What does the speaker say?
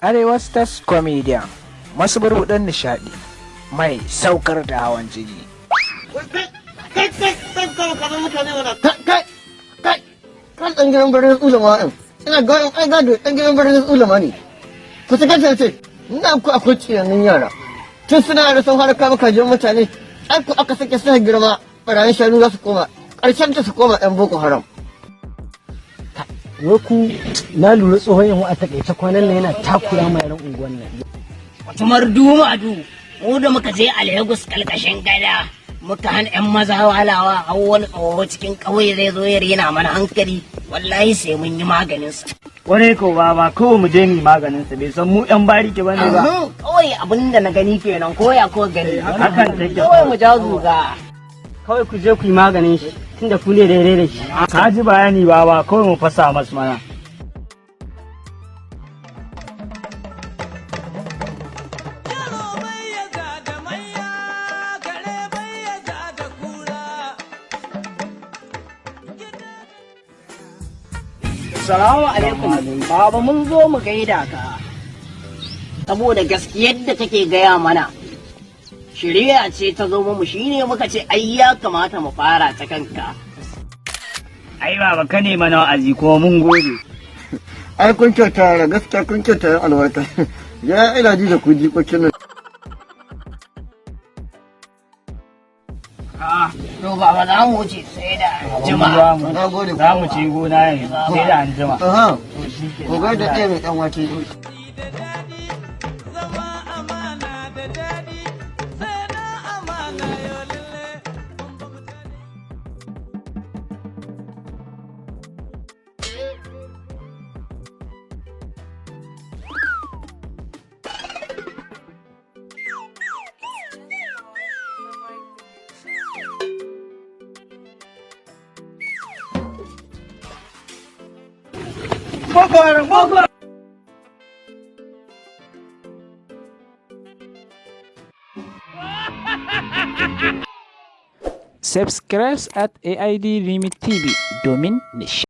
Arewa Stars Comedian, masu burbuɗin nishaɗi mai saukar da hawan jini. Kai, kai, kai, kai, kai, mutane mana. Kai, kai, kai, kan ɗan gidan birnin tsulama ɗin. Ina ga ai gado ɗan gidan birnin tsulama ne. Ku ta kace ce, ina ku akwai ciyannin yara. Tun suna da sun fara kama kajin mutane, ai ku aka sake suka girma, barayin shanu za su koma. Ƙarshen ta su koma ɗan Boko Haram. Wai ku, na lura tsohon yan a takaice kwanan nan yana takura ma yaran unguwan nan. Tumar duma du, mu da muka je a Lagos kalkashin gada muka hana 'yan maza walawa, har wani tsoho cikin ƙauye zai zo ya rena mana hankali. Wallahi sai mun yi maganin sa. Kwarai ko baba, kawai mu je mu maganin sa, bai san mu yan bariki bane ba. Kawai abin da na gani kenan, ko ya ko gani. Hakan take. Kawai mu ja zuga. Kawai ku je ku yi maganin shi, tunda ku ne daidai da shi. Ka ji bayani baba, kawai mu fasa masu mana. Salamu alaikum baba, mun zo mu gaida ka saboda gaskiyar da kake gaya mana shirya ce ta zo mu, shine muka ce ai ya kamata mu fara ta kanka. Ai baba, ka ne mana wa'azi kuma mun gode. Ai kun kyauta yara, gaskiya kun kyauta yan albarka. Ya ina ji da ku jikokin nan. To baba, za mu wuce, sai da jima'a. Na gode. Za mu ci gona yanzu, sai da anjima. Aha. Ku ga da ɗaya mai ɗan wake. Zama amana da daɗi, sai na amana yau lalle. Boko Haram, Boko. Subscribe at AID Limit TV domin nishaɗi.